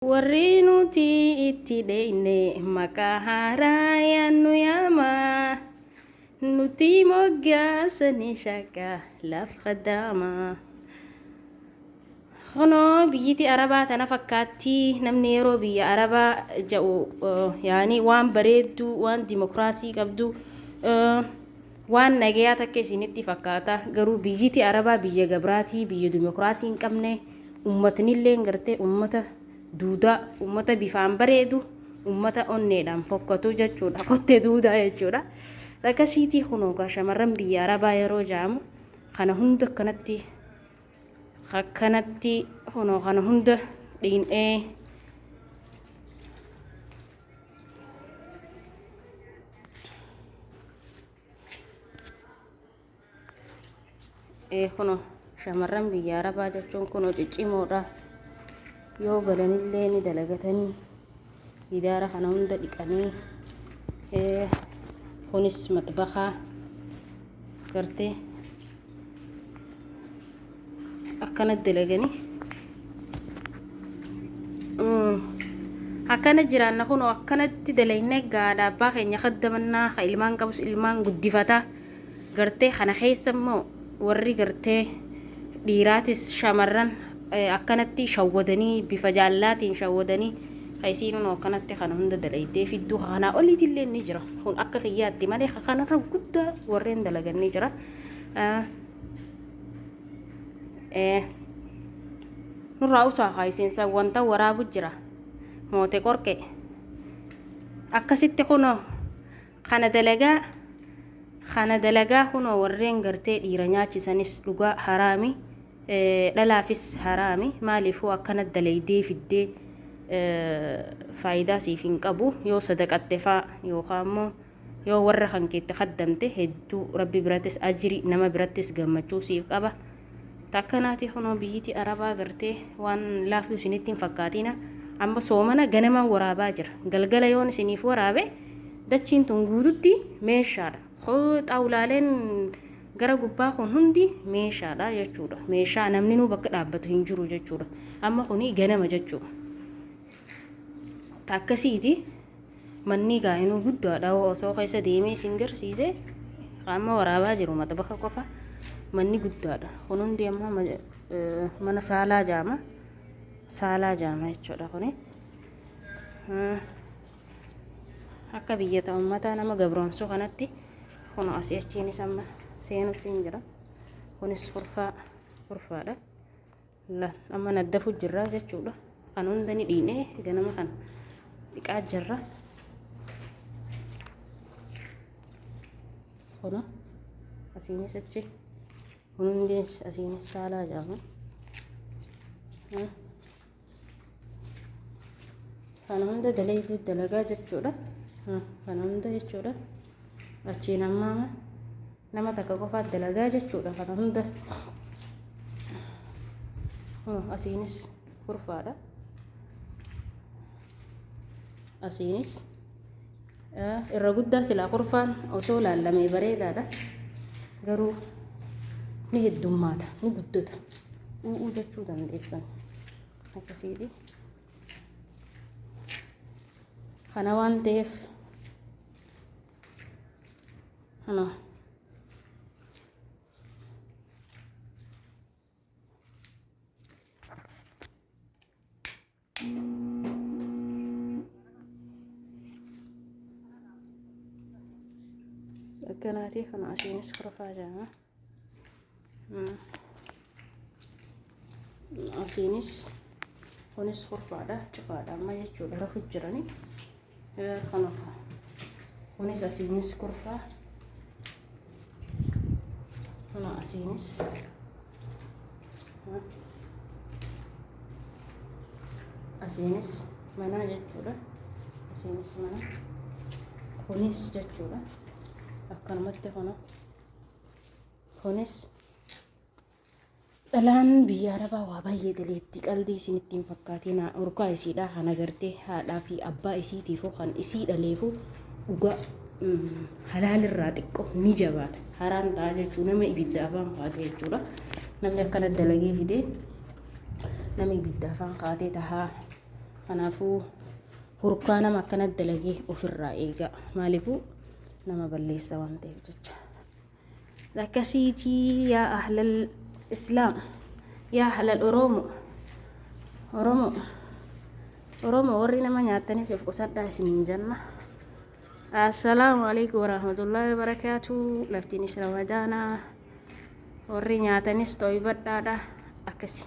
Warri nuti itti dheeyne maqaa haaraayaan nu yaama. Nuti moggaasanii shakka laf khaddaama. Kunoo biyyiti Arabaa tana fakkaatti. Namni yeroo biyya Arabaa ja'u yaani waan bareedduu, waan dimokiraasii qabdu, waan nagayaa takka isinitti fakkaata. Garuu biyyiti Arabaa biyya gabraatii, biyya dimokiraasii hin qabne, ummatnilleen gartee ummata duudaa, ummata bifaan bareedu, ummata onneedhaan fokkatu jechuudha. Kottee duudaa jechuudha. Akkasiitii kunoo gaa shamarran biyya Arabaa yeroo ja'amu kana hunda akkanatti akkanatti kunoo kana hunda dhiin'ee ee kunoo shamarran biyya Arabaa jechuun kunoo ciccimoodha. Yoo galanillee ni dalagatanii gidaara kana hunda dhiqanii, kunis maxbakaa gartee akkana dalaganii akkana jiraanna. Kunoo akkanatti dalaynee gaadha abbaa keenya kaddamannaa, ka ilmaan qabus ilmaan guddifataa gartee. Kana keessa immoo warri gartee dhiiraatis shamarran akkanatti shawwadanii, bifa jaallaatiin shawwadanii, ka isiin akkanatti kana hunda dalaydee fidduu. Kanaa oliitillee ni jira. Kun akka kiyyaatti malee kanarra guddaa warreen dalagan ni jira. Nurraa usaa kaa isiinsa wanta waraabu jira moote qorqe. Akkasitti kunoo kana dalagaa, kana dalagaa. Kunoo warreen gartee dhiira nyaachisanis dhugaa haraami, dhalaafis haraami. Maaliifuu akkana dalaydee fiddee faayidaa siif hin qabu. Yoo sadaqatte faa yookaan immoo yoo warra kan keetti kaddamte, hedduu rabbi birattis ajri, nama birattis gammachuu siif qaba. Takkanaati kunoo biyyiti Arabaa gartee waan laaftuu isinitti hin fakkaatina. Amma soomana ganamaan waraabaa jira. Galgala yoon isiniif waraabe, dachiin tun guututti meeshaadha. Xaawulaaleen gara gubbaa kun hundi meeshaadha jechuudha. Meeshaa namni nuu bakka dhaabbatu hin jiru jechuudha. Amma kuni ganama jechuudha. Takkasiiti manni gaa'inuu guddaadha. Osoo keessa deemee isin garsiise, amma waraabaa jiru maxbaka qofa. Manni guddaadha. Kun hundi amma mana saalaa jaama. Saalaa jaama jechuudha kuni. Akka biyyata uummataa nama gabroomsuu kanatti kun asii achiinis amma seenutti hin jira. Kunis kurfaa kurfaadha. Amma naddafu jirra jechuudha. Kan hunda ni dhiinee ganama kana dhiqaa jirra. Kuna asiinis achi kun hundi asiinis saalaa jedhama. Kana hunda dalayduu dalagaa jechuudha. Kana hunda jechuudha. Achiin ammaa nama takka qofaa dalagaa jechuudha kana hunda. Asiinis kurfaadha. Asiinis irra guddaa silaa kurfaan osoo laallamee bareedaadha. Garuu ni heddummaata, ni guddata. U'uu jechuu dandeessan. Akkasiiti. Kana waan ta'eef kana akkanaati. Kana asiinis kurfaa jedhama. Asiinis kunis kurfaadha, cufaadha amma jechuudha, rafu jirani. Kana kunis asiinis kurfaa, kana asiinis asiinis mana jechuudha. Asiinis mana kunis jechuudha. Akkanumatti kana kunis dhalaan biyya Arabaa waa baay'ee daleetti. Qaldii isinitti hin fakkaatina. Urgaa isiidha kana gartee haadhaa fi abbaa isiitiifuu, kan isii dhaleefuu dhugaa halaalirraa xiqqoo ni jabaata. Haraam ta'a jechuu, nama ibidda afaan kaatee jechuudha. Namni akkana dalagee fidee nama ibidda afaan kaatee tahaa. Kanaafuu hurkaa nama akkana dalagee ofirraa eegaa. Maaliifuu nama balleessa waan ta'eef jecha. Akkasiitii yaa ahlal islaam, yaa ahlal Oromo, Oromo, Oromo, warri nama nyaattanis of qusadhaa isiniin jenna. Assalaamu alaikum warahmatullaahi wabarakaatu. Laftiinis Ramadaanaa, warri nyaatanis to'ibadhaadha akkasi.